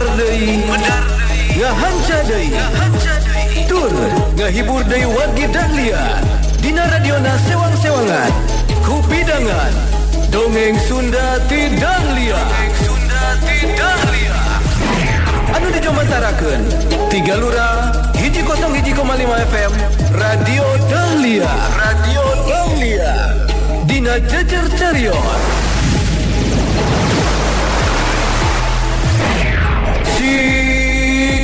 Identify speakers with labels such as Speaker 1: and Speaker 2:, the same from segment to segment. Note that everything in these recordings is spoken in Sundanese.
Speaker 1: Medar deui, ngahanca deui, tur ngahibur deui wargi Dahlia dina radiona sewang-sewangan kupidangan dongeng Sunda ti Dahlia. Anu dijomantarakeun Tiga Lurah 101,5 FM Radio Dahlia. Radio Dahlia dina Jejer Carios. Si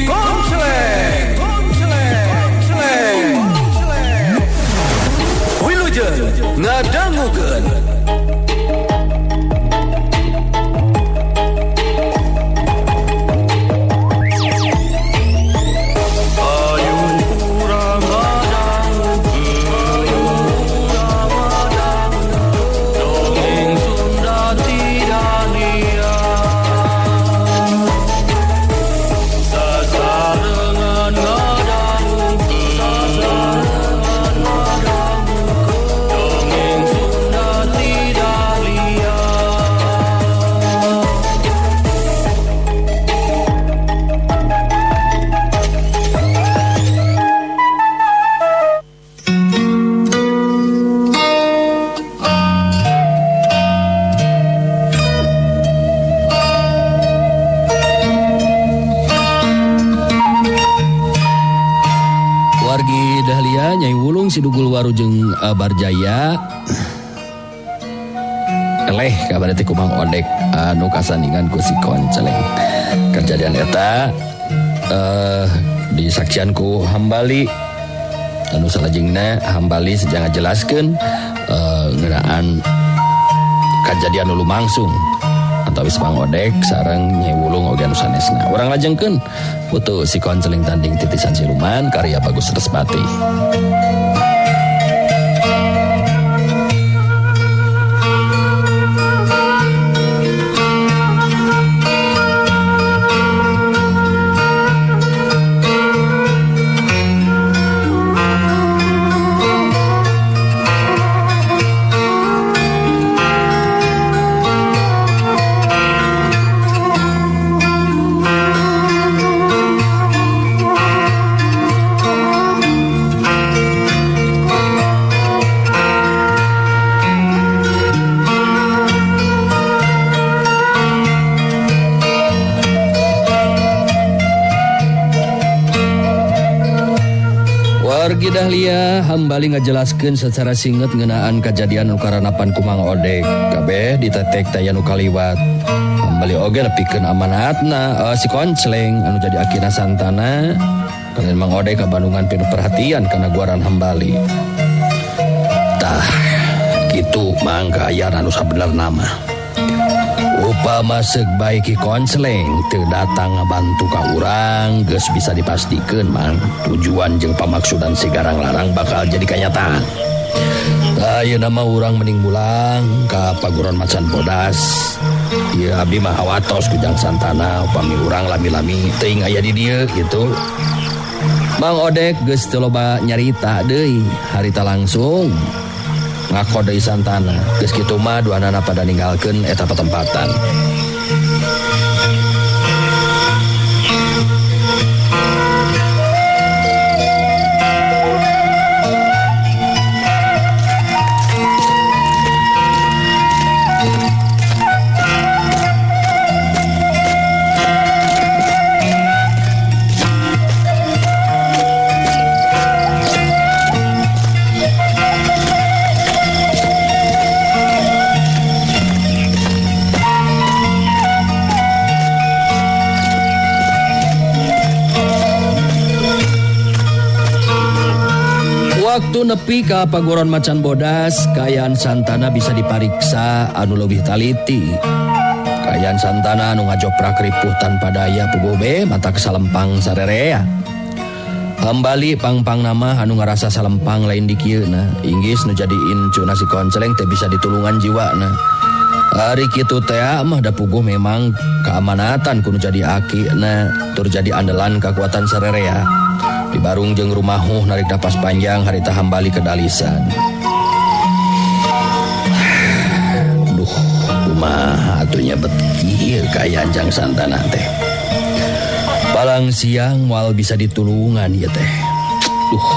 Speaker 1: Koncleng, Koncleng, Wilujeng ngadangukeun.
Speaker 2: Wargi Dahlia Nyai Wulung Sidugul Waru jeung Barjaya eleh kabar teh Mang Odek anu kasandingan ku si Konceleng. Kejadian eta disaksian ku Hambali anu salajengna Hambali sejang ngajelaskeun ngeunaan kajadian nu lumangsung atawis Mang Odek sareng Nyai Wulung oge anu sanesna. Urang lajengkeun putu si Konceleng tanding titisan siluman karya Bagus Respati. Wargi Dahlia Hambali ngajelaskeun secara singet ngeunaan kajadian nu karanapan ku Mang Odek. Kabeh ditetek taya nu kaliwat. Hambali oge nepikeun amanatna si Koncleng anu jadi akina Santana. Kalian Mang Odek ka Bandungan pinuh perhatian kana guaran Hambali. Tah, kitu mang kaayaan anu sabenerna mah. Upama seuk bae Ki Koncleng teu datang ngabantu ka urang, geus bisa dipastikeun mang tujuan jeung pamaksudan si Garang Larang bakal jadi kanyataan. Tah ayeuna mah urang mending mulang ka Paguron Macan Bodas. Ieu abdi mah hawatos ku Jang Santana upami urang lami-lami teuing aya di dieu kitu. Mang Odek geus teu loba nyarita deui, harita langsung ngako deui Santana. Geus kitu mah duanana pada ninggalkeun eta patempatan. Waktu nepi ka Paguron Macan Bodas, kaayaan Santana bisa dipariksa anu leuwih taliti. Kaayaan Santana anu ngajoprak ripuh tanpa daya puguh be mata kesalempang sarerea. Hambali pangpang nama anu ngarasa salempang lain dikieuna, inggis nu jadi incuna si Konceleng teu bisa ditulungan jiwana. Ari kitu teh mah da puguh memang keamanatan kudu jadi akina, tur jadi andalan kekuatan sarerea. Di barung jeung rumahuh narik napas panjang harita Hambali kedalisan. Duh, kumaha atuh nya bet kieu kaayaan Jang Santana teh. Malang siang moal bisa ditulungan ieu teh. Duh.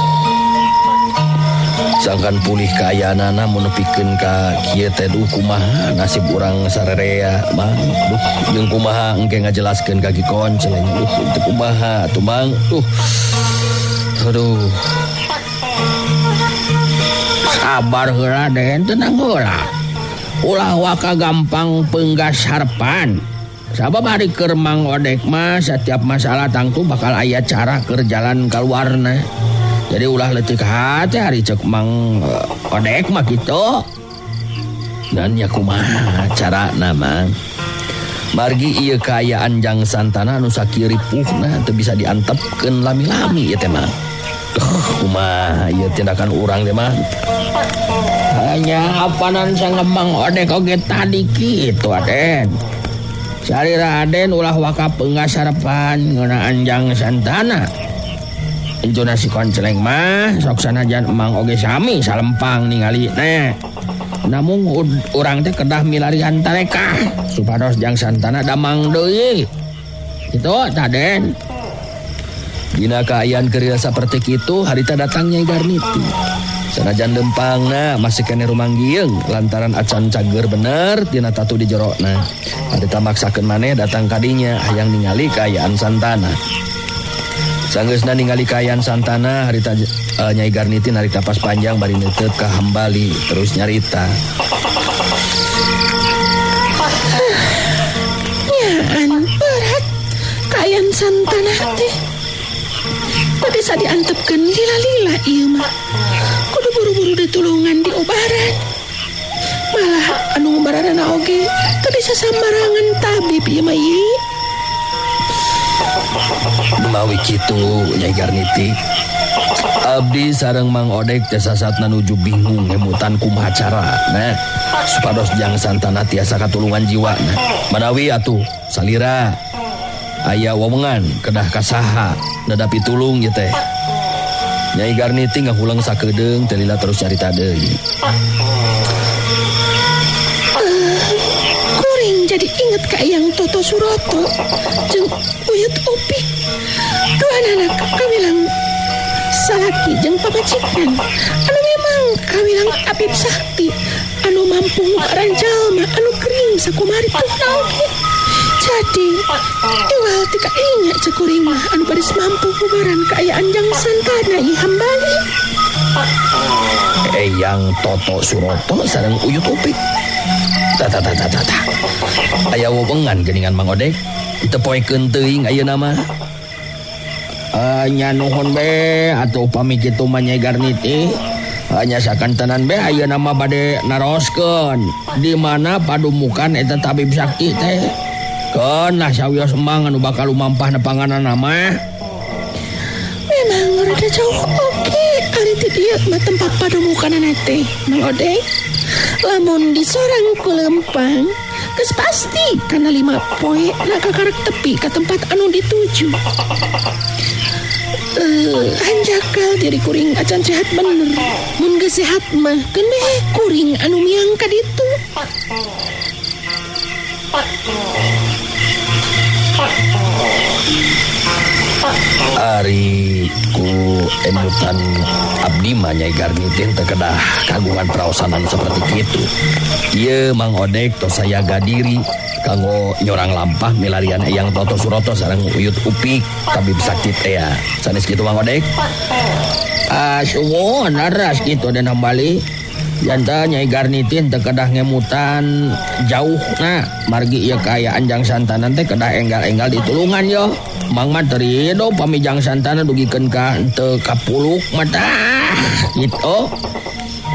Speaker 2: Sangkan pulih kaayaanana mun nepikeun ka kieu teh duh kumaha nasib urang sarerea Mang. Duh, jeung kumaha engke ngajelaskeun ka Ki Konceleng. Duh, teu kumaha atuh Mang. Duh. Aduh.
Speaker 3: Sabar heula Den, tenang heula. Ulah waka gampang penggas harpan. Sabab ari keur Mang Odek mah setiap masalah tangtu bakal aya cara keur jalan kaluarna. Jadi ulah leutik hate ari ceuk Mang Odek mah kitu.
Speaker 2: Dan ya kumaha carana Mang? Margi ieu kaayaan Jang Santana anu sakieu ripuhna teu bisa diantepkeun lami-lami ieu teh Mang. Duh, kumaha ieu tindakan urang teh Mang?
Speaker 3: Hanya apanan sange Mang Odek oge tadi kitu Aden. Salira Aden ulah waka penggas harapan ngeunaan Jang Santana. Injuna si Konceleng mah sok sanajan Mang oge sami salempang ningali ne. Namun urang teh kedah milarian tarekah supados Jang Santana damang deui. Kitu Aden.
Speaker 2: Dina kaayaan keur saperti kitu harita datang Nyai Garniti. Sanajan lempangna masih keneh rumanggieung lantaran acan cager bener tina tatu di jerona. Harita maksakeun maneh datang kadinya hayang ningali kaayaan Santana. Sanggeusna ningali kaayaan Santana harita Nyai Garniti narik napas panjang bari neuteup ka Hambali terus nyarita.
Speaker 4: Nyaan berat kaayaan Santana teh. Teu bisa diantepkeun lila-lila ieu mah. Kudu buru-buru ditulungan diobaran. Malah anu ngobaranana oge teu bisa sambarangan tabib ieu mah ieu.
Speaker 2: Mawi kitu Nyai Garniti. Abdi sareng Mang Odek teh sasatna nuju bingung ngemutan kumaha carana supados Jang Santana tiasa katulungan jiwana. Manawi atuh salira aya wewengan kedah kasaha nedapi tulung ieu teh. Nyai Garniti ngahulang sakedeung teh lila terus nyarita deui.
Speaker 4: Kuring jadi inget ka Eyang Toto Suroto jeung Uyut Upik. Duanana kawilang salaki jeung pamajikan anu memang kawilang tabib sakti anu mampu ngubaran jalma anu kering sakumari tuhna oge. Jadi iwal tika ingat cek kuring mah anu baris mampu ngubaran kaayaan Jang Santana ieu Hambali.
Speaker 2: Eyang Toto Suroto sareng Uyut Upik. Ta ta ta ta ta ta. Aya wewengan geuningan Mang Odek. Teu poekeun teuing ayeuna mah.
Speaker 3: Nya nuhun be atuh pami kitu mah Nyai Garniti. Nya sakantenan be ayeuna mah bade naroskeun di mana padumukan eta tabib sakti teh. Keun lah sawios emang anu bakal lumampah nepanganana mah.
Speaker 4: Memang rada jauh oge ari ti dieu mah tempat padumukanana teh Mang Odek. Lamun disorang ku lempang geus pasti kana 5 poe na kakarek tepi ka tempat anu dituju. Hanjakal diri kuring acan sehat bener. Mun geus sehat mah keneh kuring anu miang ka ditu.
Speaker 2: Ari ku emutan abdi mah Nyai Garniti teu kedah kagungan praosanan seperti kitu. Ieu Mang Odek tos sayaga diri kanggo nyorang lampah milarian Eyang Toto Suroto sareng Uyut Upik tabib sakti teh. Sanes kitu Mang Odek?
Speaker 3: Suwun leres kitu Den Hambali. Jantan Nyai Garniti teu kedah ngemutan jauhna margi ieu kaayaan Jang Santana teh kedah enggal-enggal ditulungan yo. Mang mah teu rido pami Jang Santana dugikeun ka teu kapuluk mah tah kitu.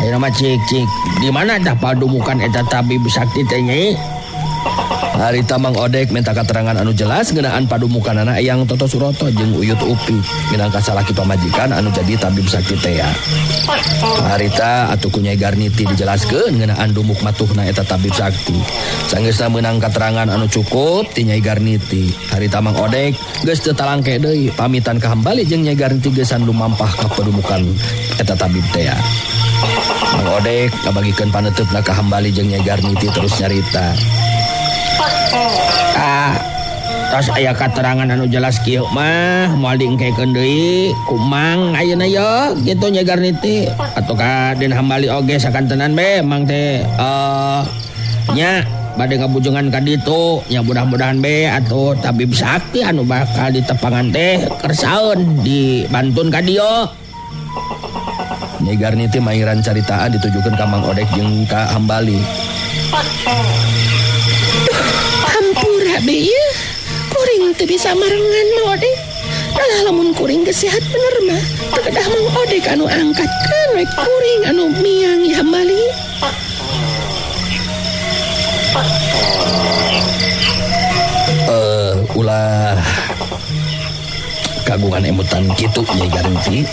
Speaker 3: Ayeuna mah cik-cik di mana tah padumukan eta tabib sakti teh Nyai?
Speaker 2: Harita Mang Odek minta keterangan anu jelas ngeunaan padumukanana Eyang Toto Suroto jeung Uyut Upik minangka salaki pamajikan anu jadi tabib sakti teh. Harita atuh ku Nyai Garniti dijelaskeun ngeunaan dumuk matuhna eta tabib sakti. Sanggeusna meunang keterangan anu cukup ti Nyai Garniti. Harita Mang Odek geus teu talangke deui pamitan ka Hambali jeung Nyai Garniti geusan lumampah ka padumukan eta tabib teh. Mang Odek ngabagikeun paneuteup ka Hambali jeung Nyai Garniti terus nyarita.
Speaker 3: Tos aya katerangan anu jelas kieu mah moal diengkekeun deui ku Mang ayeuna ye kitu Nyai Garniti atuh ka Den Hambali oge sakantenan be Mang teh nya bade ngabujungan ka ditu nya mudah-mudahan be atuh tabib sakti anu bakal ditepangan teh kersaeun dibantun ka dieu.
Speaker 2: Nyai Garniti mairan caritaan ditujukeun ka Mang Odek jeung ka Hambali.
Speaker 4: Hampura be ieu. Kuring teu bisa marengan Mang Odek. Dalah lamun kuring geus sehat bener mah teu kedah Mang Odek anu angkatkeun we kuring anu miang ya Hambali.
Speaker 2: Ulah kagungan emutan kitu Nyai Garniti.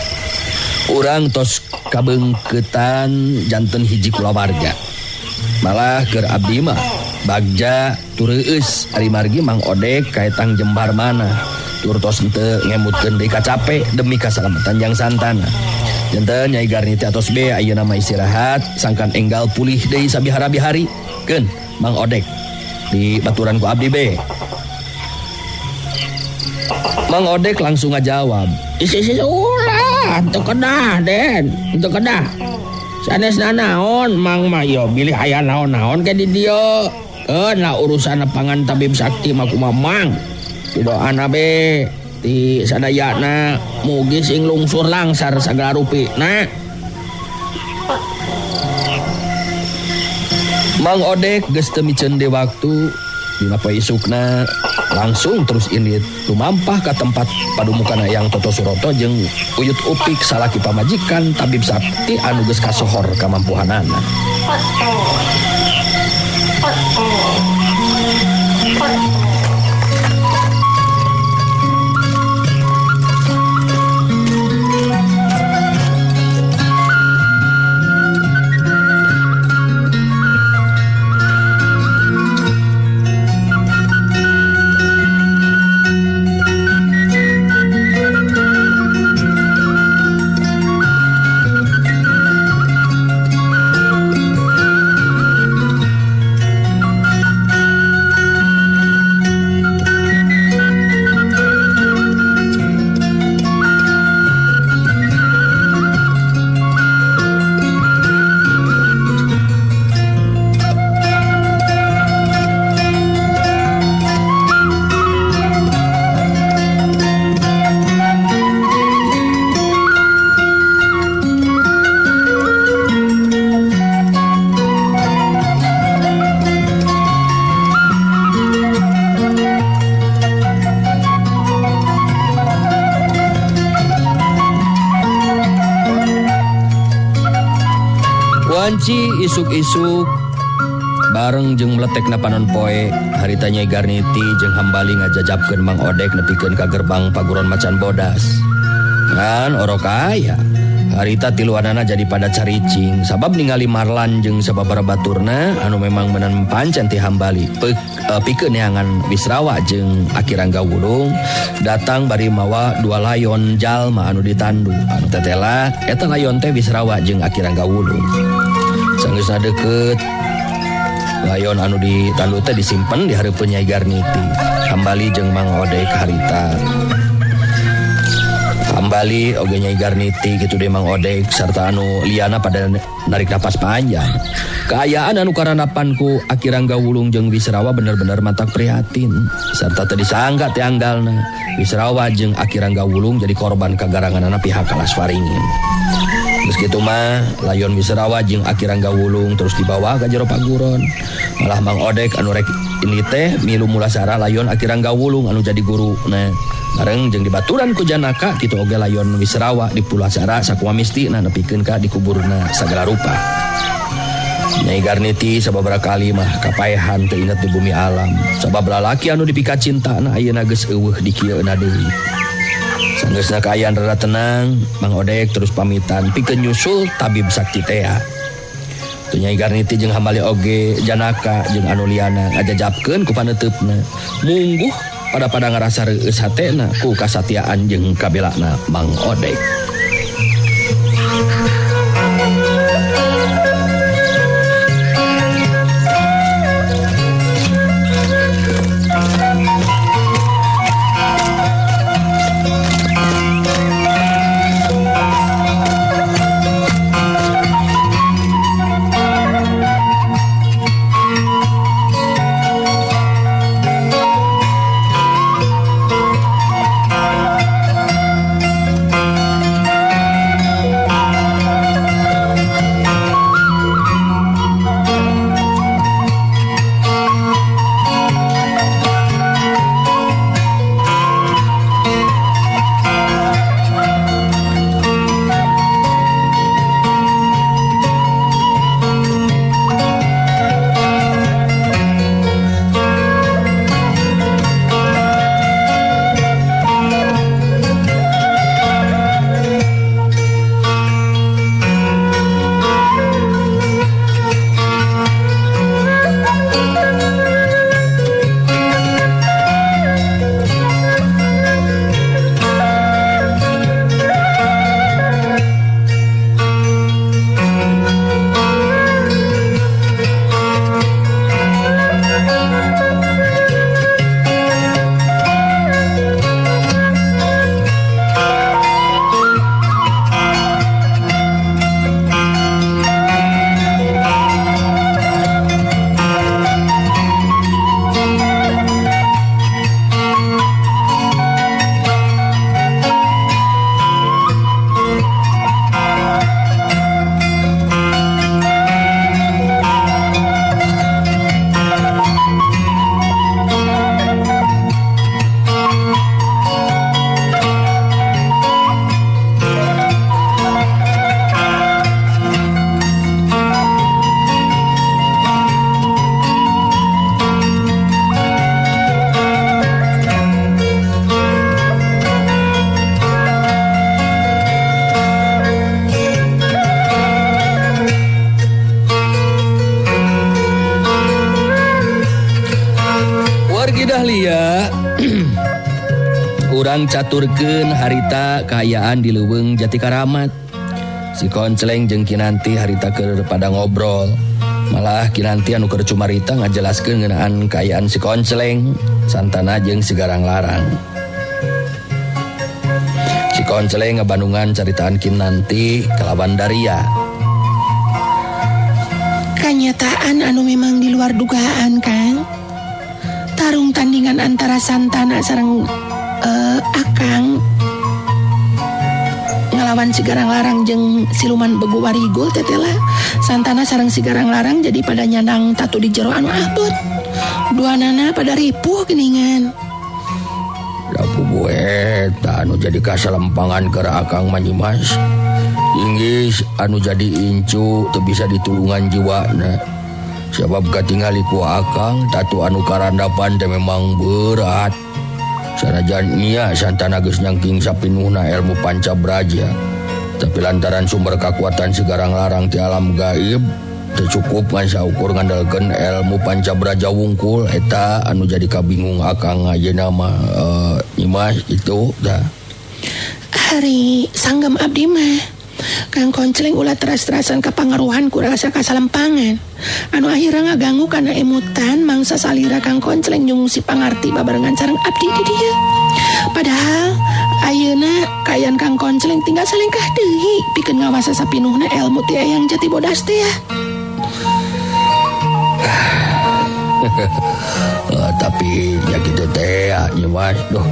Speaker 2: Urang tos kabeungkeutan janten hiji kulawarga. Malah keur abdi mah bagja tureueus ari margi Mang Odek kaetang jembar mana. Tur tos henteu ngemutkeun deui kacape demi kasalamatan Jang Santana. Janten Nyai Garniti atos be ayeuna mah istirahat sangkan enggal pulih deui sabihara-bihari. Keun Mang Odek di baturan ku abdi be. Mang Odek langsung ngajawab.
Speaker 3: Isi ulah teu kedah Den, teu kedah. Sanes nanaon Mang mah yo bilih aya naon-naon ke di dieu. Keun lah urusan pangan tabib sakti mah kumaha Mang. Didoana be di sadayana mugi sing lungsur langsar sagala rupi. Nah.
Speaker 2: Mang Odek geus teu miceun deui waktu dina poe isukna langsung terus indit lumampah ka tempat padumukan Eyang Toto Suroto jeung Uyut Upik salaki pamajikan tabib sakti anu geus kasohor kamampuhanana. Wanci isuk-isuk bareng jeung meletekna panon poe harita Nyai Garniti jeung Hambali ngajajabkeun Mang Odek nepikeun ka gerbang paguron Macan Bodas. Kan orok aya harita tiluanana jadi pada caricing sabab ningali Marlan jeung sababaraha baturna anu memang menan pancen ti Hambali pikeun neangan Wisrawa jeung Aki Rangga Wulung datang bari mawa dua layon jalma anu ditandu anu tetela eta layon teh Wisrawa jeung Aki Rangga Wulung. Sanggeusna deukeut layon anu ditandu teh disimpen di hareupeun Nyai Garniti. Hambali jeung Mang Odek harita. Hambali oge Nyai Garniti kitu deui Mang Odek sarta anu liana pada narik napas panjang. Kaayaan anu karanapan ku Aki Rangga Wulung jeung Wisrawa bener-bener matak prihatin sarta teu disangka teh anggalna. Wisrawa jeung Aki Rangga Wulung jadi korban kagaranganana pihak Kalas Waringin. Geus kitu mah layon Wisrawa jeung Aki Rangga Wulung terus dibawa ka jero paguron. Malah Mang Odek anu rek ini teh milu mulasara layon Aki Rangga Wulung anu jadi guru. Nah, bareng jeung dibaturan ku Janaka kitu oge layon Wisrawa dipulasara sakumaha mistina nepikeun ka dikuburna sagala rupa. Nyai Garniti sababaraha kali mah kapaehan teu inget di bumi alam. Sabab lalaki anu dipikacintana ayeuna geus eueuh di kieuna deui. Sanggeusna kaayaan rada tenang, Mang Odek terus pamitan pikeun nyusul tabib sakti tea. Teu Nyai Garniti jeung Hambali oge Janaka jeung anu liana ngajajabkeun ku paneuteup-na. Mungguh pada-pada ngarasa reueus hatena ku kasatiaan jeung kabelana Mang Odek. Urang caturkeun harita kaayaan di Leuweung Jati Karamat. Si Konceleng jeung Kinanti harita keur pada ngobrol. Malah Kinanti anu keur cumarita ngajelaskeun ngeunaan kaayaan si Konceleng, Santana jeung si Garang Larang. Si Konceleng ngabandungan caritaan Kinanti kalawan Daria.
Speaker 4: Kanyataan anu memang di luar dugaan, Kang. Tarung tandingan antara Santana sareng Akang ngalawan si Garang Larang jeung siluman Begu Warigul tetela. Santana sareng si Garang Larang jadi pada nyandang tatu di jero anu abot. Dua nana pada ripuh geningan.
Speaker 3: Da puguh eta anu jadi kasalempangan keur Akang mah Nyimas. Inggis anu jadi incu teu bisa ditulungan jiwana. Sabab katingali ku Akang tatu anu karandapan teh memang berat. Sanajan nya Santana geus nyangking sapinuhna ilmu panca braja. Tapi lantaran sumber kekuatan si Garang Larang ti alam gaib teu cukup ngan saukur ngandalkeun ilmu panca braja wungkul eta anu jadi kabingung Akang ayeuna mah Nyimas itu dah.
Speaker 4: Ari sanggem abdi mah Kang Konceleng ulah teras-terasan kapangaruhan ku rasa kasalempangan. Anu akhirna ngaganggu kana emutan mangsa salira Kang Konceleng nyung si pangarti babarengan sareng abdi di dieu. Padahal ayeuna kaayaan Kang Konceleng tinggal salengkah deui pikeun ngawasa sapinuhna ilmu ti Eyang Jati Bodas teh ya.
Speaker 3: Tapi ya gitu teh ya Nyimas duh.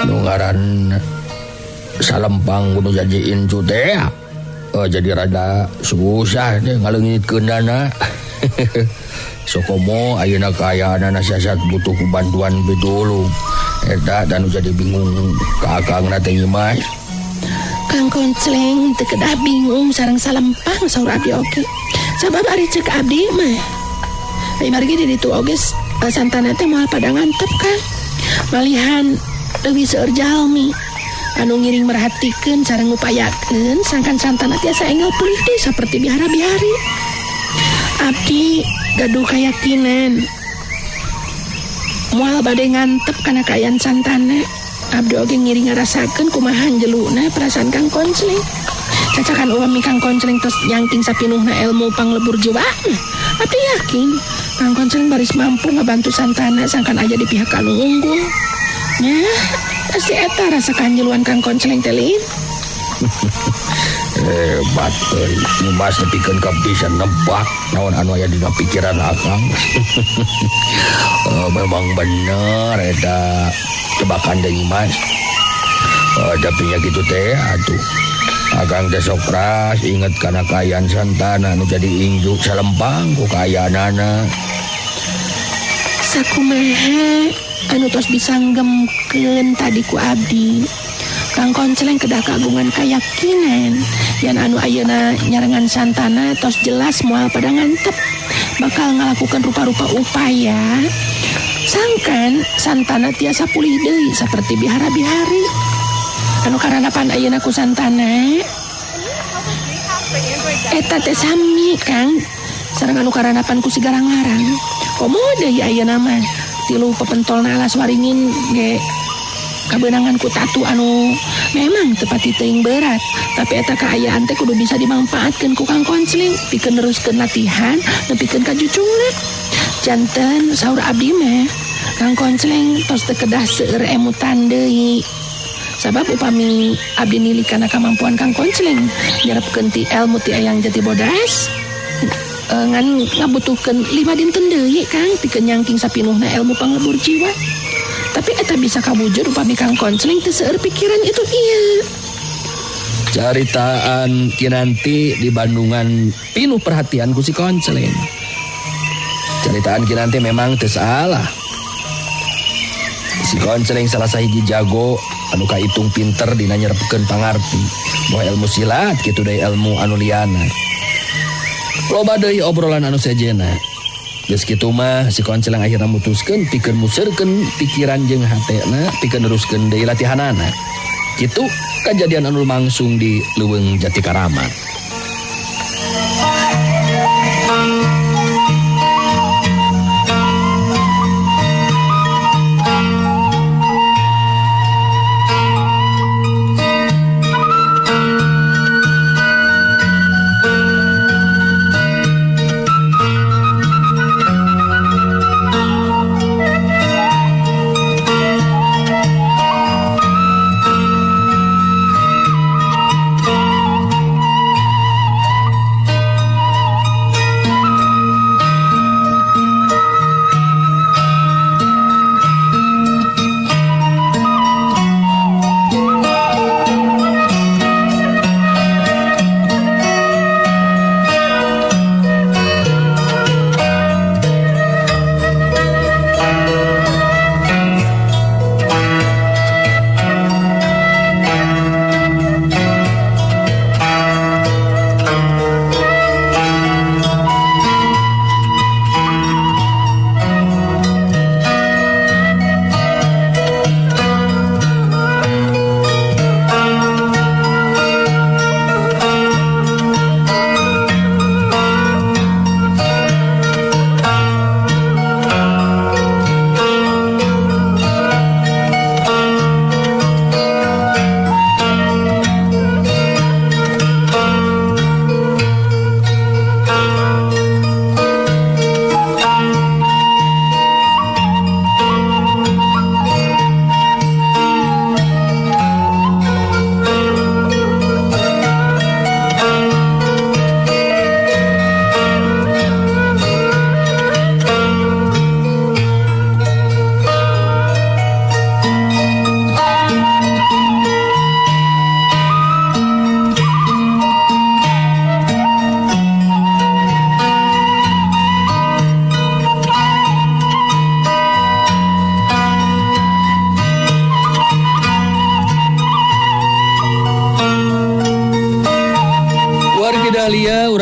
Speaker 3: Nu ngaran salempang kudu jadi incu teh jadi rada susah teh ngaleungitkeun dana. Sokomo ayeuna kaayaanana siasat butuh ku bantuan pitulung. Eta dan jadi bingung ka akangna teh Nyimas.
Speaker 4: Kang Konceleng teu kedah bingung sareng salempang saur abdi oge. Sabab ari ceuk abdi mah ai margi di ditu oge Santana teh moal pada ngantep Kang. Malihan leuwih seueur jalmi anu ngiring merhatikeun sareng ngupayakeun sangkan Santana tiasa enggal pulih deui saperti bihara-bihari. Abdi gaduh kayakinan moal bade ngantep kana kaayaan Santana. Abdi oge ngiring ngarasakeun kumaha jeluna perasaan Kang Konceleng. Cacakan upami Kang Konceleng tos nyangking sapinuhna ilmu panglebur jiwa. Abdi yakin Kang Konceleng baris mampu ngabantu Santana sangkan aja di pihak anu unggul. Nya, pasti eta rasa kanjeluan Kang Konceleng teh lain.
Speaker 3: Hebat euy, Nyimas nepikeun ka bisa nebak naon anu aya dina pikiran Akang. Memang bener eta tebakan teh Nyimas. Tapi nya kitu teh atuh. Akang teh sok ras inget kana kaayaan Santana nu jadi injuk salempang ku kaayaanana.
Speaker 4: Sakumaha anu tos disanggemkeun tadi ku abdi. Kang Konceleng kedah kagungan kayakinan yen anu ayeuna nyarengan Santana tos jelas moal pada ngantep bakal ngalakukan rupa-rupa upaya sangkan Santana tiasa pulih deui saperti bihara-bihari. Anu karanapan ayeuna ku Santana eta teh sami Kang sareng anu karanapan ku si Garang Larang. Komo deui ayeuna mah tilu pepentolna alas waringin ge kabeunangan ku tatu anu memang tepati teuing berat, tapi eta kaayaan teh kudu bisa dimanfaatkeun ku Kang Konceleng pikeun neruskeun latihan nepikeun ka jucungna. Janten saur abdi mah Kang Konceleng tos teu kedah seueur emutan deui. Sabab upami abdi nilik kana kamampuan Kang Konceleng nyerepkeun ti ilmu ti Eyang Jati Bodas ngan ngabutuhkeun 5 dinten deui Kang pikeun nyangking sapinuhna ilmu panglebur jiwa. Tapi eta bisa kawujud upami Kang Konceleng teu seueur pikiran itu ieu.
Speaker 2: Caritaan Kinanti di Bandungan pinuh perhatian ku si Konceleng. Caritaan Kinanti memang teu salah. Si Konceleng salah sahiji jago anu kaitung pinter dina nyerepkeun pangarti. Moal ilmu silat kitu deui ilmu anu liana. Loba deui obrolan anu sejena. Geus kitu mah si Konceleng akhirna mutuskeun pikeun museurkeun pikiran jeung hatena pikeun neruskeun deui latihanana. Kitu kajadian anu langsung di Leuweung Jati Karamat.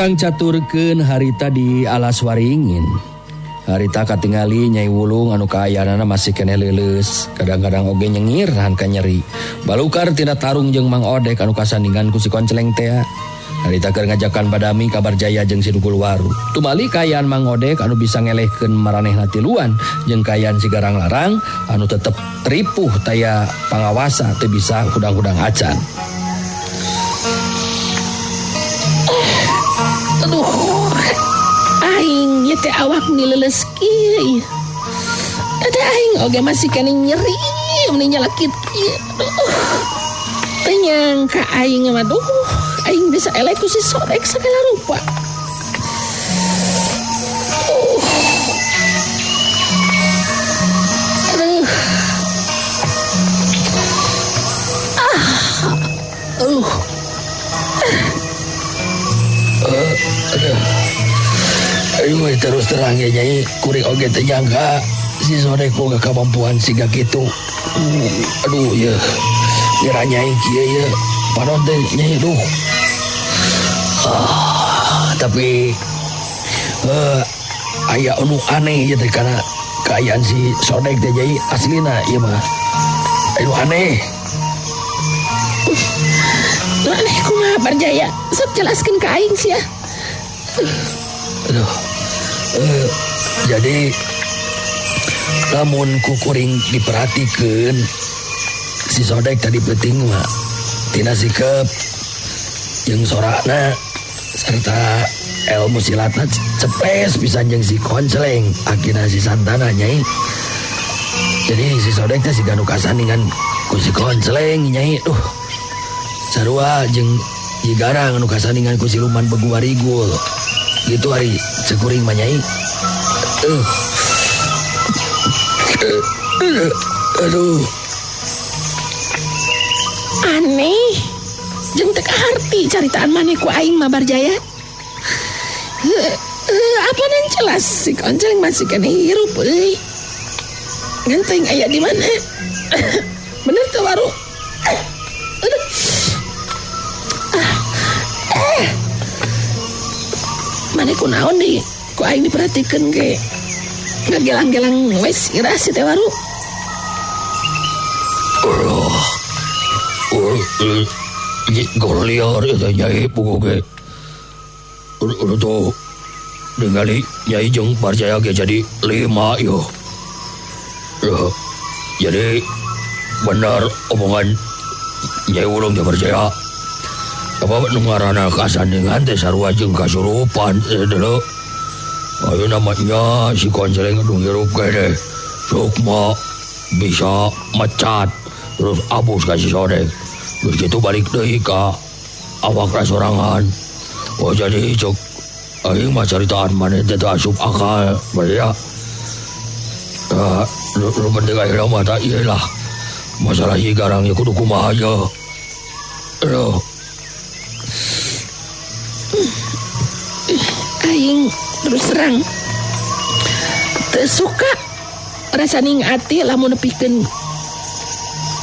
Speaker 2: Urang caturkeun harita di Alas Waringin. Harita katingali Nyai Wulung anu kaayaanana masih keneh leuleus, kadang-kadang oge nyengir nahan ka nyeri. Balukar tina tarung jeung Mang Odek anu kasandingan ku si Konceleng tea. Harita keur ngajakan badami ka Barjaya jeung si Dukul Waru. Tumali kaayaan Mang Odek anu bisa ngelehkeun maranehna tiluan jeung kaayaan si Garang Larang anu tetep ripuh taya pangawasa teu bisa hudang-hudang acan.
Speaker 4: Aduh, aing ieu teh awak nileuleus kieu. Ada aing oge masih keneh nyeri meni nyalakit kieu. Aduh. Teu nyangka aing mah duh, aing bisa eleh ku si Sodek sagala rupa. Aduh. Ah. Aduh.
Speaker 3: Aduh. Aduh, terus terang ya Nyai, kuring oge teu nyangka si Sodek boga kamampuan siga kitu. Aduh ya. Ngira Nyai kieu ya. Panon teh Nyai duh. Tapi aya anu aneh ieu teh kana kaayaan si Sodek teh Nyai aslina ieu mah. Anu aneh.
Speaker 4: Nu aneh kumaha Barjaya? Sok jelaskeun ka aing sia.
Speaker 3: Aduh. Jadi lamun ku kuring diperhatikeun si Sodek tadi peuting mah tina sikep jeung sorakna serta ilmu silatna cepes pisan jeung si Konceleng akina si Santana Nyai. Jadi si Sodek teh siga nu kasandingan ku si Konceleng Nyai. Duh. Sarua jeung Jigarang anu kasandingan ku siluman Begu Warigul. Gitu hari cekuring mah Nyai. Aduh.
Speaker 4: Aneh. Jeung teu kaharti caritaan maneh ku aing mah Barjaya. Apa nan jelas si Konceleng masih keneh hirup euy. Ngan teuing aya di mana? Bener teu Waru? Aduh. Maneh kunaon deui? Ku aing diperhatikeun ge. Ngagelang-gelang we sirah si teh Waru.
Speaker 3: Goliar eta Nyai puguh ge. Udah tuh ningali Nyai jeung Barjaya ge jadi 5 yo. Jadi benar omongan Nyai Wulung jeung Barjaya. Apa nu ngaranna kasandingan teh sarua jeung kasurupan deuleu. Ayeuna mah nya si Konceleng nu hirup keneh. Sukma bisa mecat terus abus ka si Sodek. Terus gitu balik deui ka awak sorangan. Oh jadi cok aing mah caritaan maneh teh teu asup akal ya. Nu penting ayeuna mah tah ieu lah. Masalah ieu garang ieu kudu kumaha ye. Aduh.
Speaker 4: Aing terus terang teu suka rasaning ati lamun nepikeun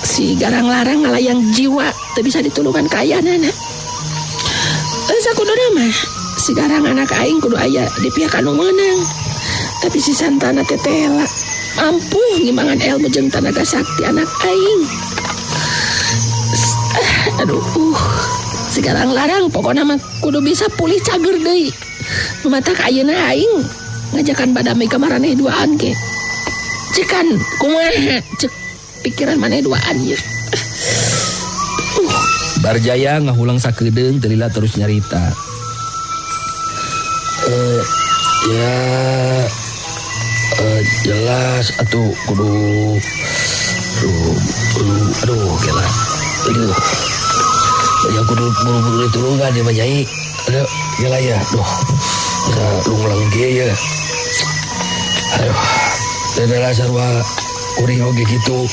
Speaker 4: si Garang Larang ngalayang jiwa teu bisa ditulungan kaayaanana. Sakuduna mah si Garang anak aing kudu aya di pihak anu meunang. Tapi si Santana teh tela mampu ngimbangan ilmu jeung tanaga sakti anak aing. Aduh, si Garang Larang pokona mah kudu bisa pulih cager deui. Matak ayeuna aing ngajakan badami ka maraneh duaan ge. Cekan kumaha cek pikiran maneh duaan ieu.
Speaker 2: Barjaya ngahulang sakedeung teu lila terus nyarita.
Speaker 3: Ya jelas atuh kudu aduh gila. Aduh. Ya kudu buru-buru ditulungan ya mah Nyai. Aduh, gila ya. Duh. Bisa lunglang kieu ya. Aduh. Teu sarua kuring oge kitu.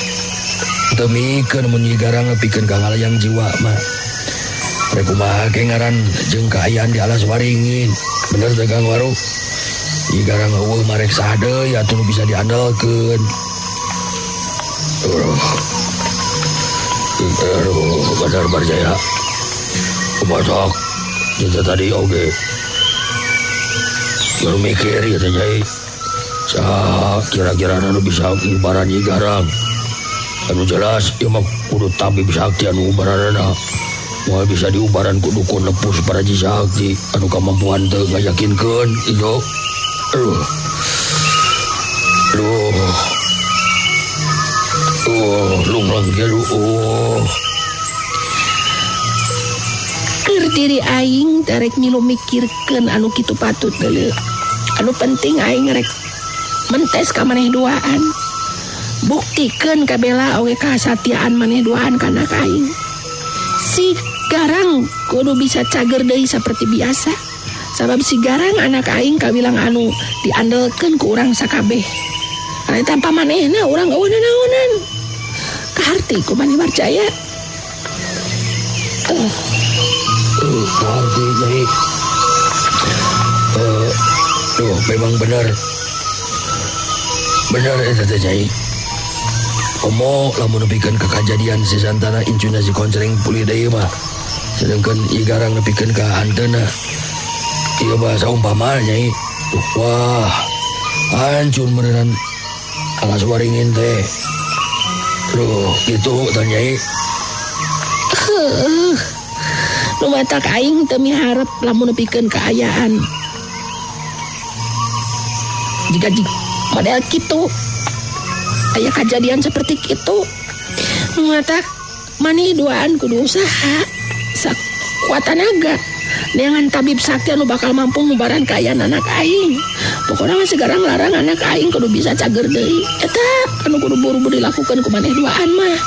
Speaker 3: Teu mikeun mun garang nepikeun ka ngalayang jiwa mah. Rek kumaha ge ngaran jeung kaayaan di Alas Waringin. Bener teh Kang Waru? Ieu garang eueuh mah rek saha deui atuh nu bisa diandalkeun. Aduh. Aduh, bener Barjaya. Kumaha sok? Tadi oge. Keur mikir ieu teh Nyai. Saha kira-kira anu bisa ngubaran Nyi Garang. Anu jelas ieu mah kudu tabib sakti anu ngubaranana. Moal bisa diubaran ku dukun lepus paraji sakti anu kamampuan teu ngayakinkeun itu. Aduh. Aduh. Oh, lungleng ge oh.
Speaker 4: Keur diri aing tarek milu mikirkeun anu kitu patut deuleu. Anu penting aing rek mentes ka maneh duaan. Buktikeun ka Bella oge kasatiaan maneh duaan ka anak aing. Si Garang kudu bisa cager deui saperti biasa. Sabab si Garang anak aing kawilang anu diandelkeun ku urang sakabeh. Karena tanpa manehna urang eueuh nanaonan. Kaharti ku maneh percaya.
Speaker 3: Kaharti Nyai. Duh, memang bener. Bener eta teh Nyai. Komo lamun nepikeun ka kajadian si Santana incuna si Konceleng pulih deui mah. Sedangkan Nyi Garang nepikeun ka hanteuna. Ieu mah saumpama Nyai. Duh, wah. Hancur meureunnan alas waringin teh. Duh, gitu teh Nyai.
Speaker 4: Heuh. Nu matak aing teu miharep lamun nepikeun kaayaan. Jika model kitu aya kajadian seperti kitu. Nu matak maneh duaan kudu usaha sakuat tanaga. Neangan tabib sakti anu bakal mampu ngubaran kaayaan anak aing. Pokona mah sekarang larang anak aing kudu bisa cager deui. Eta anu kudu buru-buru dilakukan ku maneh duaan mah.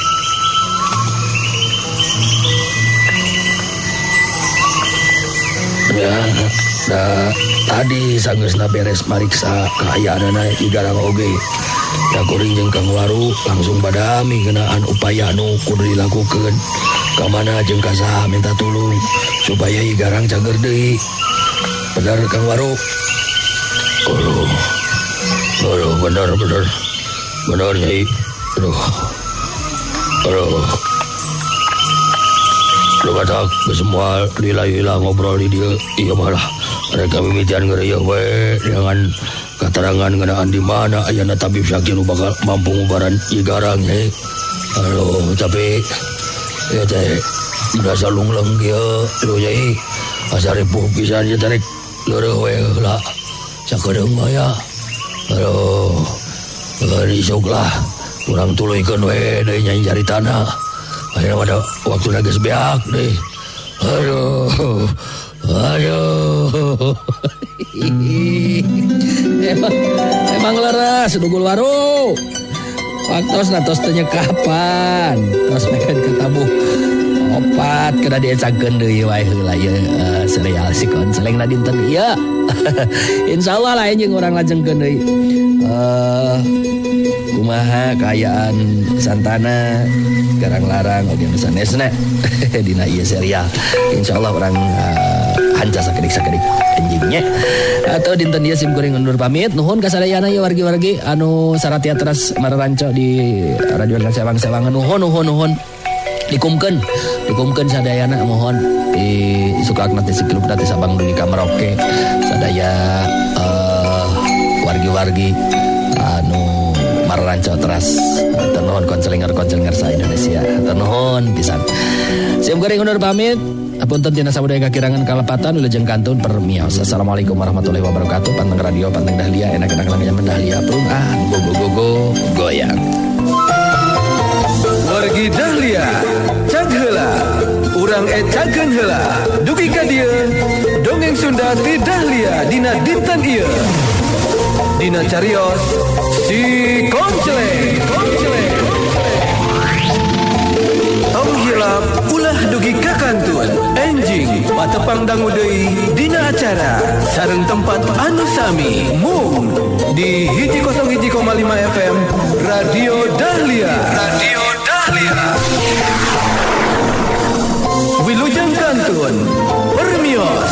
Speaker 3: Ya, nah, tadi sanggeusna beres mariksa kaayaanana Nyi Garang oge. Da kuring jeung Kang Waru langsung badami ngeunaan upaya anu kudu dilakukeun. Ka mana jeung ka saha minta tulung supaya Nyi Garang cager deui. Bener Kang Waru? Aduh. Aduh, bener bener. Bener Nyai. Aduh. Aduh. Lu kata semua lila-lila ngobrol di dia. Iya malah mereka mimitian ngerieu we dengan keterangan ngeunaan di mana ayana tabib sakti nu bakal mampu ngubaran Nyi Garang Nyai. Aduh, tapi ieu teh berasa lungleng kieu lu Nyai. Asa ripuh pisan ieu teh leureun we heula. Sakedeung mah ya. Aduh, isuk lah urang tuluykeun we deui Nyai caritana. Akhirnya pada waktu geus beak deh. Aduh. Aduh.
Speaker 2: Emang leres dugul waru. Waktos natos teu nyekapan. Tos pengen ketabuh opat kena diecangkeun deui wae heula ieu serial si Konceleng na dinten ieu. Insyaallah lah jeung urang lajengkeun deui. Kumaha kaayaan Santana Garang Larang oge nu sanesna dina ieu serial. Insyaallah urang hanca sakedik-sakedik anjingnya. Atau dinten ieu sim kuring undur pamit. Nuhun ka sadayana ieu wargi-wargi anu saratia teras mararanco di radio sewang-sewangan. Nuhun nuhun nuhun. Dikumkeun, dikumkeun sadayana mohon di sukakna teh sikilupna teh Sabang dugi ka Merauke. Sadaya wargi-wargi anu mararanco teras. Nuhun koncelinger-koncelinger sa Indonesia. Nuhun pisan. Sim kuring undur pamit. Apunten tina sabudaya kakirangan kalepatan wilujeng kantun permios. Assalamualaikum warahmatullahi wabarakatuh. Panteng radio, panteng Dahlia, enak-enak langgan Dahlia. Prung ah, go go go go goyang.
Speaker 1: Wargi Dahlia, cag heula. Urang ecakeun heula. Dugi ka dieu, dongeng Sunda ti Dahlia dina dinten ieu. Dina carios si Konceleng. Konceleng. Tong hilap ulah dugi ka kantun. Enjing patepang dangu deui dina acara sareng tempat anu sami mung di 101,5 FM Radio Dahlia. Radio Dahlia. Wilujeng kantun permios.